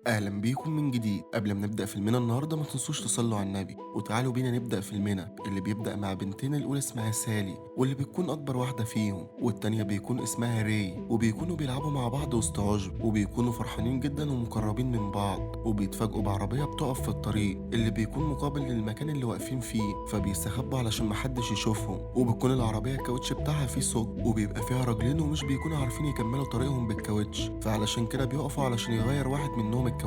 اهلا بيكم من جديد. قبل ما نبدا فيلمنا النهارده ما تنسوش تصلوا على النبي، وتعالوا بينا نبدا فيلمنا اللي بيبدا مع بنتين. الاولى اسمها سالي واللي بتكون اكبر واحدة فيهم، والتانية بيكون اسمها ري، وبيكونوا بيلعبوا مع بعض وسط عشب، وبيكونوا فرحانين جدا ومقربين من بعض. وبيتفاجئوا بعربيه بتقف في الطريق اللي بيكون مقابل للمكان اللي واقفين فيه، فبيستخبوا علشان محدش يشوفهم. وبتكون العربية الكاوتش بتاعها فيه ثقب، وبيبقى فيها راجلين ومش بيكونوا عارفين يكملوا طريقهم بالكاوتش، فعلشان كده بيقفوا علشان يغير واحد منهم الكاوتش.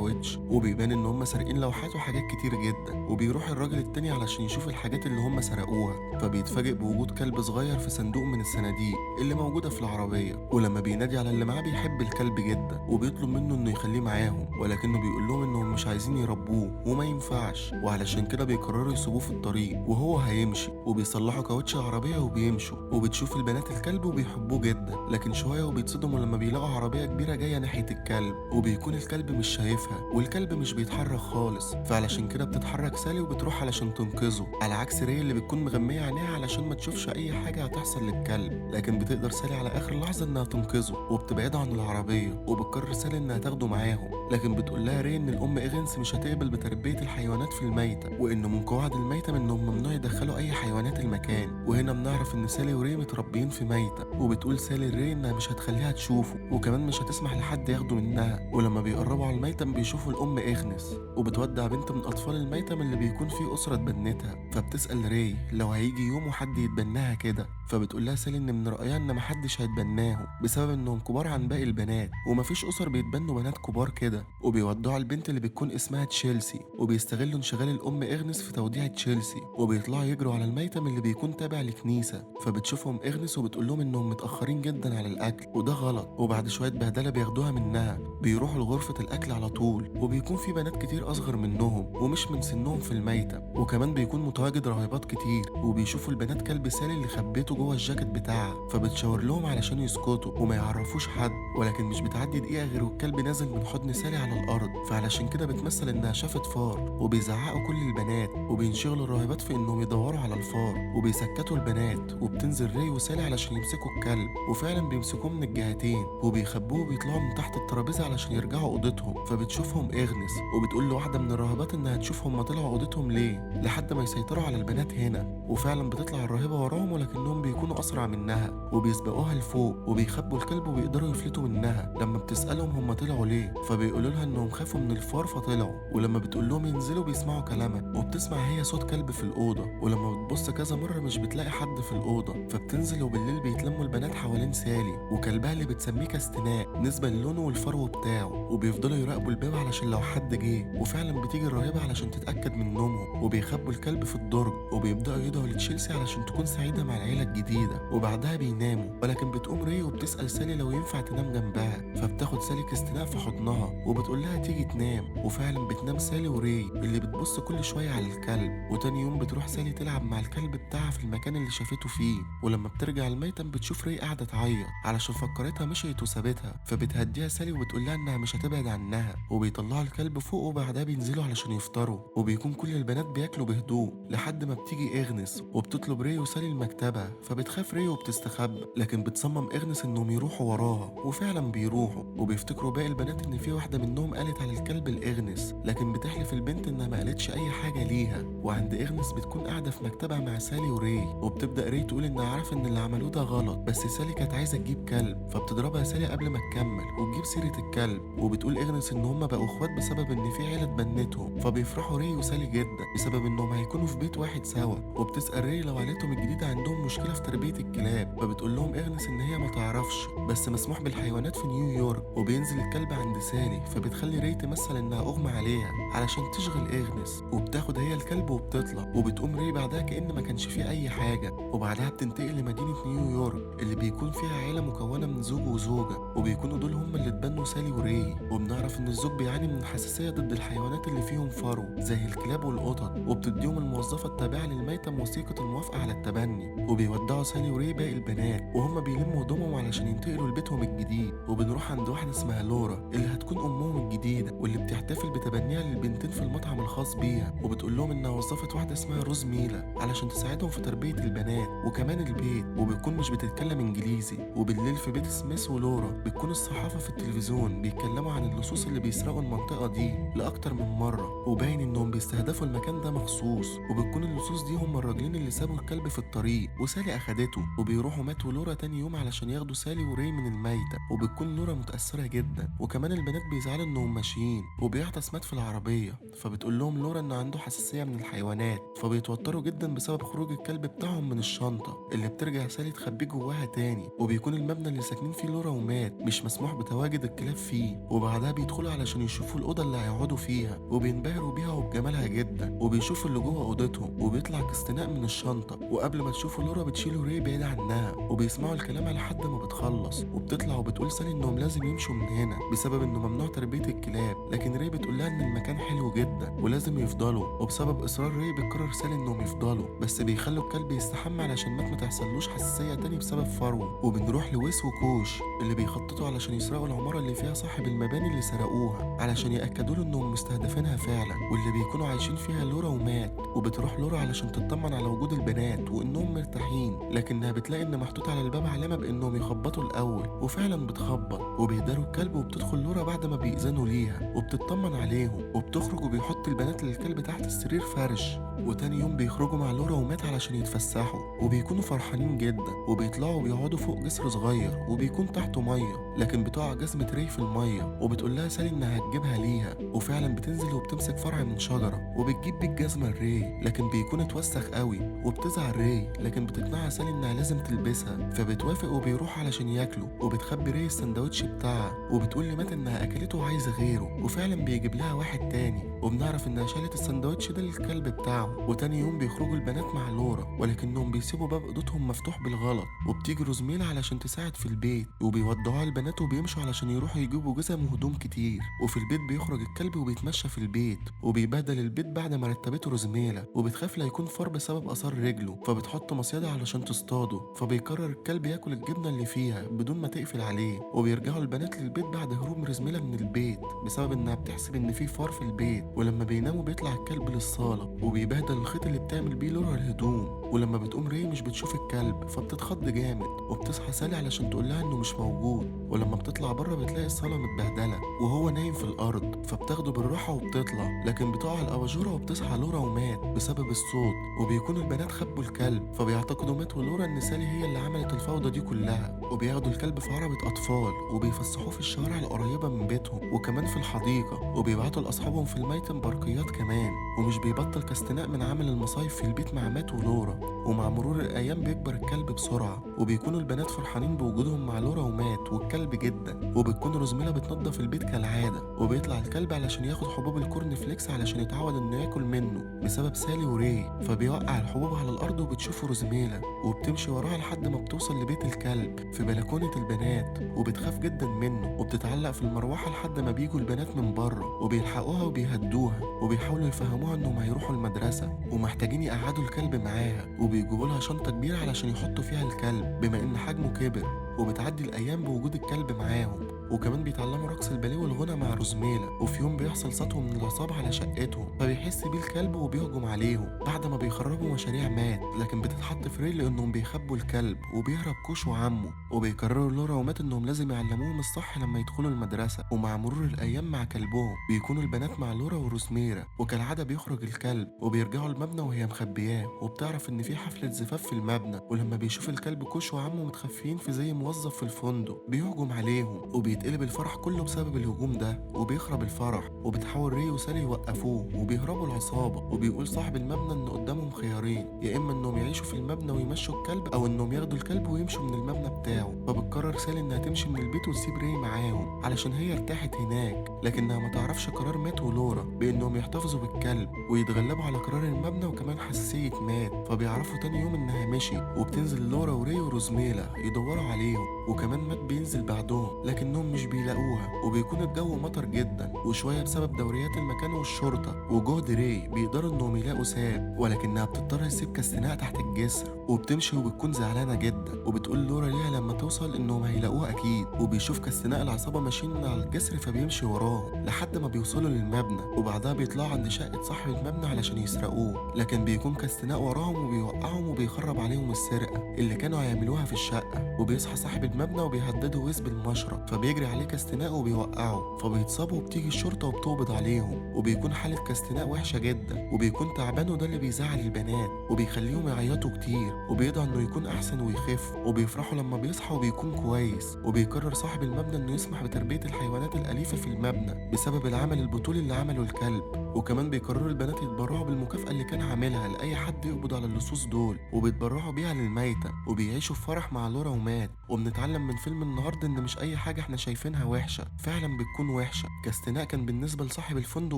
وبيبان ان هم سارقين لوحات وحاجات كتير جدا. وبيروح الراجل التاني علشان يشوف الحاجات اللي هم سرقوها، فبيتفاجئ بوجود كلب صغير في صندوق من الصناديق اللي موجودة في العربية. ولما بينادي على اللي معاه بيحب الكلب جدا وبيطلب منه انه يخليه معاهم، ولكنه بيقول لهم انهم مش عايزين يربوه وما ينفعش، وعلشان كده بيقرروا يسيبوه في الطريق وهو هيمشي. وبيصلحوا كاوتش العربية وبيمشوا، وبتشوف البنات الكلب وبيحبوه جدا. لكن شوية وبيتصدموا لما بيلاقوا عربية كبيرة جاية ناحية الكلب، وبيكون الكلب مش شايفها والكلب مش بيتحرك خالص، فعلشان كده بتتحرك سالي وبتروح علشان تنقذه، على عكس ري اللي بتكون مغمية عينيها علشان ما تشوفش اي حاجة هتحصل للكلب. لكن بتقدر سالي على اخر لحظة انها تنقذه وبتبعده عن العربية، وبتقرر سالي انها تاخده معاهم. لكن بتقول لها ري ان الام اغنس مش هتقبل بتربية الحيوانات في الميتم، وانه من قواعد الميتم انهم ممنوع يدخلوا اي حيوانات المكان. وهنا بنعرف ان سالي وري متربيين في ميتم، وبتقول سالي لري انها مش هتخليها تشوفه، وكمان مش هتسمح لحد ياخده منها. ولما بيقربوا على الميتم بيشوفوا الام اغنس، وبتودع بنت من اطفال الميتم اللي بيكون فيه اسره اتبنتها. فبتسال ري لو هيجي يوم وحد يتبناها كده، فبتقول لها سالي ان من رايها ان محدش هيتبناهم بسبب انهم كبار عن باقي البنات، ومفيش اسر بيتبنوا بنات كبار كده. وبيودعوا البنت اللي بتكون اسمها تشيلسي، وبيستغلوا انشغال الام اغنس في توديع تشيلسي، وبيطلعوا يجروا على الميتم اللي بيكون تابع لكنيسة. فبتشوفهم اغنس وبتقول لهم انهم متاخرين جدا على الاكل وده غلط. وبعد شوية بهدله بياخدوها منها بيروحوا لغرفة الاكل على طول، وبيكون في بنات كتير اصغر منهم ومش من سنهم في الميتم، وكمان بيكون متواجد راهبات كتير. وبيشوفوا البنات كلب سالي اللي خبيته جوه الجاكيت بتاعها، فبتشاور لهم علشان يسكتوا وما يعرفوش حد. ولكن مش بتعدي دقيقة غير والكلب نازل من حضن سالي على الارض، فعلشان كده بتمثل انها شافت فار. وبيزعقوا كل البنات وبينشغلوا الراهبات في انهم يدوروا على الفار، وبيسكتوا البنات. وبتنزل ري وسالي علشان يمسكوا الكلب، وفعلا بيمسكوه من الجهتين وبيخبوه وبيطلعوا من تحت الترابيزة علشان يرجعوا اوضتهم. فبتشوفهم اغنس وبتقول لواحدة من الراهبات انها تشوف هما طلعوا اوضتهم ليه لحد ما يسيطروا على البنات هنا. وفعلا بتطلع الراهبه وراهم، ولكنهم بيكونوا اسرع منها وبيسبقوها لفوق وبيخبوا الكلب وبيقدروا يفلتوا منها. لما بتسالهم هما طلعوا ليه، فبيقولوا لها انهم خافوا من الفار فطلعوا. ولما بتقول لهم ينزلوا بيسمعوا كلامها، وبتسمع هي صوت كلب في الاوضة. ولما بتبص كذا مرة مش بتلاقي حد في الاوضة، فبتنزل. وبالليل بيتلموا البنات حوالين سالي وكلبها اللي بتسميه كاستناء نسبه للونه والفرو بتاعه، وبيفضلوا يراقبوا الباب علشان لو حد جه. وفعلا بتيجي الراهبه علشان تتاكد من نومهم، وبيخبوا الكلب في الدرج، وبيبداوا يدعوا لتشيلسي علشان تكون سعيدة مع العيلة الجديدة. وبعدها بيناموا، ولكن بتقوم ري وبتسال سالي لو ينفع تنام جنبها، فبتاخد سالي كاستناء في حضنها وبتقول لها تيجي تنام. وفعلا بتنام سالي وري اللي بتبص كل شوية على الكلب. وتاني يوم بتروح سالي تلعب مع الكلب بتاعها في المكان اللي شافته فيه. ولما بترجع الميتم بتشوف ري قاعدة تعيط علشان فكرتها مشيت وسابتها، فبتهديها سالي وبتقول لها انها مش هتبعد عنها. وبيطلعوا الكلب فوق، وبعدها بينزلوا علشان يفطروا، وبيكون كل البنات بياكلوا بهدوء لحد ما بتيجي اغنس وبتطلب ري وسالي المكتبة. فبتخاف ري وبتستخبى، لكن بتصمم اغنس انهم يروحوا وراها، وفعلا بيروحوا. وبيفتكروا باقي البنات ان في واحدة منهم قالت على الكلب لاغنس، لكن بتحلف البنت انها ما قالتش اي حاجة ليها. وعند اغنس بتكون قاعدة في مكتبها مع سالي وري، وبتبدا ري تقول انها عارفه ان اللي عملوه ده غلط، بس سالي كانت عايزه تجيب كلب، فبتضربها سالي قبل ما تكمل وتجيب سيره الكلب. وبتقول اغنس ان هما بقوا اخوات بسبب ان في عيله اتبنتهم، فبيفرحوا ري وسالي جدا بسبب انهم هيكونوا في بيت واحد سوا. وبتسال ري لو عيلتهم الجديدة عندهم مشكلة في تربيه الكلاب، فبتقول لهم اغنس ان هي ما تعرفش بس مسموح بالحيوانات في نيويورك. وبينزل الكلب عند سالي، فبتخلي ري تمثل انها اغمى عليها علشان تشغل اغنس، وبتاخد هي الكلب وبتطلع. وبتقوم ري بعدها كأن ما كانش فيه اي حاجة. وبعدها بتنتقل لمدينة نيويورك اللي بيكون فيها عيله مكونة من زوج وزوجه، وبيكونوا دول هم اللي اتبنوا سالي وري. وبنعرف ان الزوج بيعاني من حساسية ضد الحيوانات اللي فيهم فرو زي الكلاب والقطط، وبتديهم الموظفة التابعة للميتم وثيقة الموافقة على التبني. وبيودعوا سالي وري باقي البنات وهم بيلموا هدومهم علشان ينتقلوا لبيتهم الجديد. وبنروح عند واحدة اسمها لورا اللي هتكون امهم الجديدة، واللي بتحتفل بتبنيها للبنتين في المطعم الخاص بيها، وبتقول لهم انها وظفت واحدة اسمها روز ميلا علشان تساعدهم في تربيه البنات وكمان البيت، وبتكون مش بتتكلم انجليزي. وبالليل في بيت سميث ولورا بتكون الصحافة في التلفزيون بيتكلموا عن اللصوص اللي بيسرقوا المنطقة دي لأكتر من مرة، وباين انهم بيستهدفوا المكان ده مخصوص. وبتكون اللصوص دي هم الراجلين اللي سابوا الكلب في الطريق وسالي اخدته. وبيروحوا مات ولورا تاني يوم علشان ياخدوا سالي وري من الميتة، وبتكون لورا متأثرة جدا، وكمان البنات بيزعلوا انهم ماشيين. وبيعطس مات في العربية، فبتقول لهم لورا ان عنده حساسية من الحيوانات، فبيتوتروا جدا بسبب خروج الكلب بتاعهم من الشنطة اللي بترجع سالي تخبيه جواها تاني. وبيكون المبنى اللي ساكنين فيه لورا ومات مش مسموح بتواجد الكلاب فيه. وبعدها بيدخلوا علشان يشوفوا الأوضة اللي هيقعدوا فيها، وبينبهروا بيها وبجمالها جدا، وبيشوفوا اللي جوه أوضتهم، وبيطلع كستناء من الشنطة. وقبل ما تشوفوا لورا بتشيله ري بعيد عنها، وبيسمعوا الكلام لحد ما بتخلص. وبتطلع وبتقول سالي انهم لازم يمشوا من هنا بسبب انه ممنوع تربية الكلاب، لكن ري بتقول لها ان المكان حلو جدا ولازم يفضلوا. وبسبب اصرار ري بتقرر سالي انهم يفضلوا، بس بيخلوا الكلب يستحمى علشان مات ما تحصلوش حساسية تاني بسبب فروه. وبنروح لويس وكوش اللي بيخططوا علشان يسرقوا العمارة اللي فيها صاحب المباني اللي سرقوها علشان يأكدوا له انهم مستهدفينها فعلا، واللي بيكونوا عايشين فيها لورا ومات. وبتروح لورا علشان تطمن على وجود البنات وانهم مرتاحين، لكنها بتلاقي ان محطوط على الباب علامة بانهم يخبطوا الاول، وفعلا بتخبط. وبيداروا الكلب، وبتدخل لورا بعد ما بيأذنوا ليها وبتطمن عليهم، وبتخرج وبيحط البنات للكلب تحت السرير فرش. وتاني يوم بيخرجوا مع لورا ومات علشان يتفسحوا، وبيكونوا فرحانين جدا، وبيطلعوا وبيقعدوا فوق جسر صغير وبيكون تحته مية، لكن بتقع جزمه ري في المية، وبتقول لها سالي انها هتجيبها ليها. وفعلا بتنزل وبتمسك فرع من شجرة وبتجيب بيه الجزمة لري، لكن بيكون اتوسخ قوي، وبتزعل ري، لكن بتقنعها سالي انها لازم تلبسها، فبتوافق وبيروحوا علشان ياكلوا. وبتخبي ري السندوتش بتاعها وبتقول لمات انها اكلته وعايزه غيره، وفعلا بيجيب لها واحد تاني، وبنعرف انها شالت السندوتش ده للكلب بتاعه. وتاني يوم بيخرجوا البنات مع لورا، ولكنهم بيسيبوا باب اوضتهم مفتوح بالغلط، وبتيجي روزميلا علشان تساعد في البيت، وبيودعوها البنات وبيمشوا علشان يروحوا يجيبوا جزم وهدوم كتير. وفي البيت بيخرج الكلب وبيتمشى في البيت وبيبهدل البيت بعد ما رتبته روزميلا، وبتخاف لا يكون فار بسبب اثار رجله، فبتحط مصيده علشان تصطاده، فبيقرر الكلب ياكل الجبنة اللي فيها بدون ما تقفل عليه. وبيرجعوا البنات للبيت بعد هروب روزميلا من البيت بسبب انها بتحسب ان في فار في البيت. ولما بيناموا بيطلع الكلب للصاله وبيبهدل الخيط اللي بتعمل بيه لورا الهدوم. ولما بتقوم ري مش بتشوف الكلب فبتتخض جامد، وبتصحى سالي علشان تقول لها انه مش موجود. ولما بتطلع بره بتلاقي الصاله متبهدله وهو نايم في الارض، فبتاخده بالراحة وبتطلع، لكن بتقع الاباجوره وبتصحى لورا ومات بسبب الصوت. وبيكون البنات خبوا الكلب، فبيعتقدوا مات ولورا ان سالي هي اللي عملت الفوضى دي كلها. وبياخدوا الكلب في عربه اطفال وبيفسحوه في الشوارع القريبة من بيتهم وكمان في الحديقة، وبيبعتوا لاصحابهم في الميتم برقيات كمان. ومش بيبطل كاستناء من عمل المصايف في البيت مع مات ولورا. ومع مرور الايام بيكبر الكلب بسرعة، وبيكونوا البنات فرحانين بوجودهم مع لورا ومات والكلب جدا. وبتكون روزميلا بتنظف البيت كالعادة، وبيطلع الكلب علشان ياخد حبوب الكورن فليكس علشان يتعود انه ياكل منه بسبب سالي وري، فبيوقع الحبوب على الارض وبتشوفه روزميلا، وبتمشي وراها لحد ما بتوصل لبيت الكلب في بلكونة البنات، وبتخاف جدا منه وبتتعلق في المروحة لحد ما بيجوا البنات من بره وبيلحقوها وبيهدوها، وبيحاولوا يفهموها انهم هيروحوا المدرسة ومحتاجين يقعدوا الكلب معاها، وبيجيبوا لها شنطه كبيرة علشان يحطوا فيها الكلب بما ان حجمه كبر. وبتعدي الايام بوجود الكلب معاهم، وكمان بيتعلموا رقص الباليه والغنى مع روزميلا. وفي يوم بيحصل سطو من العصابة على شقتهم، فبيحس بيه الكلب وبيهجم عليهم بعد ما بيخربوا مشاريع مات، لكن بتتحط في ري لانهم بيخبوا الكلب، وبيهرب كوش وعمه. وبيقرروا لورا ومات انهم لازم يعلموهم الصح لما يدخلوا المدرسة. ومع مرور الايام مع كلبهم بيكونوا البنات مع لورا وروزميرا، وكالعادة بيخرج الكلب وبيرجعوا المبنى وهي مخبياه، وبتعرف ان في حفلة زفاف في المبنى. ولما بيشوف الكلب كوش وعمه متخفيين في زي موظف في الفندق بيهجم عليهم، وبيتقلب الفرح كله بسبب الهجوم ده وبيخرب الفرح. وبتحاول ري وسالي يوقفوه وبيهربوا العصابة. وبيقول صاحب المبنى ان قدامهم خيارين، يا اما انهم يعيشوا في المبنى ويمشوا الكلب، او انهم ياخدوا الكلب ويمشوا من المبنى بتاعه. فبتقرر سالي انها تمشي من البيت وتسيب ري معاهم علشان هي ارتاحت هناك، لكنها ما تعرفش قرار مات ولورا بانهم يحتفظوا بالكلب ويتغلبوا على قرار المبنى وكمان حساسية مات. فبيعرفوا تاني يوم انها مشي، وبتنزل لورا وري وروزميلا يدوروا عليهم، وكمان مات بينزل بعدهم لكنهم مش بيلاقوها. وبيكون الجو مطر جدا، وشوية بسبب دوريات المكان والشرطة وجهد ري بيقدروا انهم يلاقوا ساب، ولكنها بتضطر تسيب كاستناء تحت الجسر وبتمشي وبتكون زعلانة جدا. وبتقول لورا ليها لما توصل انهم هيلاقوها اكيد. وبيشوف كاستناء العصابة ماشيين من على الجسر فبيمشي وراهم لحد ما بيوصلوا للمبنى، وبعدها بيطلعوا عند شقه صاحب المبنى علشان يسرقوه، لكن بيكون كاستناء وراهم وبيوقعهم وبيخرب عليهم السرقة اللي كانوا هيعملوها في الشقة. وبيصحى صاحب المبنى وبيهدده ويس بالمشرط، فبيجري فبيجري عليه كاستناء وبيوقعه، فبيتصابوا وبتيجي الشرطة وبتقبض عليهم، وبيكون حالة كاستناء وحشة جدا وبيكون تعبان، وده اللي بيزعل البنات وبيخليهم يعيطوا كتير، وبيدعوا انه يكون احسن ويخف، وبيفرحوا لما بيصحى وبيكون كويس. وبيقرر صاحب المبنى انه يسمح بتربية الحيوانات الأليفة في المبنى بسبب العمل البطولي اللي عمله الكلب. وكمان بيقرروا البنات يتبرعوا بالمكافأة اللي كان عاملها لأي حد يقبض على اللصوص دول، وبيتبرعوا بيها للميتة، وبيعيشوا في فرح مع لورا ومات. وبنتعلم من فيلم النهارده ان مش اي حاجة احنا شايفينها وحشة فعلا بتكون وحشة. كاستناء كان بالنسبة لصاحب الفندق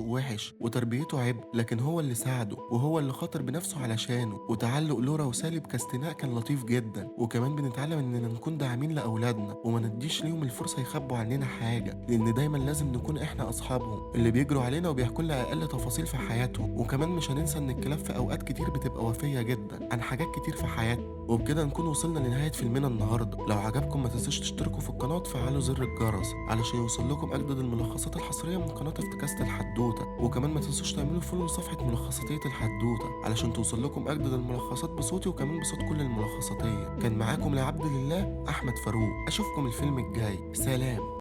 وحش وتربيته عبء، لكن هو اللي ساعده وهو اللي خاطر بنفسه علشانه. وتعلق لورا وسالي بكاستناء كان لطيف جدا. وكمان بنتعلم اننا نكون داعمين لاولادنا وما نديش ليهم الفرصة يخبوا عننا حاجة، لان دايما لازم نكون احنا اصحابهم اللي بيجروا علينا وبيحكوا لنا اقل تفاصيل في حياتهم. وكمان مش هننسى ان الكلاب في اوقات كتير بتبقى وفية جدا عن حاجات كتير في حياتنا. وبكده نكون وصلنا لنهاية فيلمنا النهاردة. لو عجبكم ما تنسوش تشتركوا في القناة وتفعلوا زر الجرس علشان يوصل لكم اجدد الملخصات الحصرية من قناة افتكاسة الحدوتة. وكمان ما تنسوش تعملوا follow لصفحة ملخصاتية الحدوتة علشان توصل لكم اجدد الملخصات بصوتي وكمان بصوت كل الملخصاتية. كان معاكم لعبد لله احمد فاروق، اشوفكم الفيلم الجاي، سلام.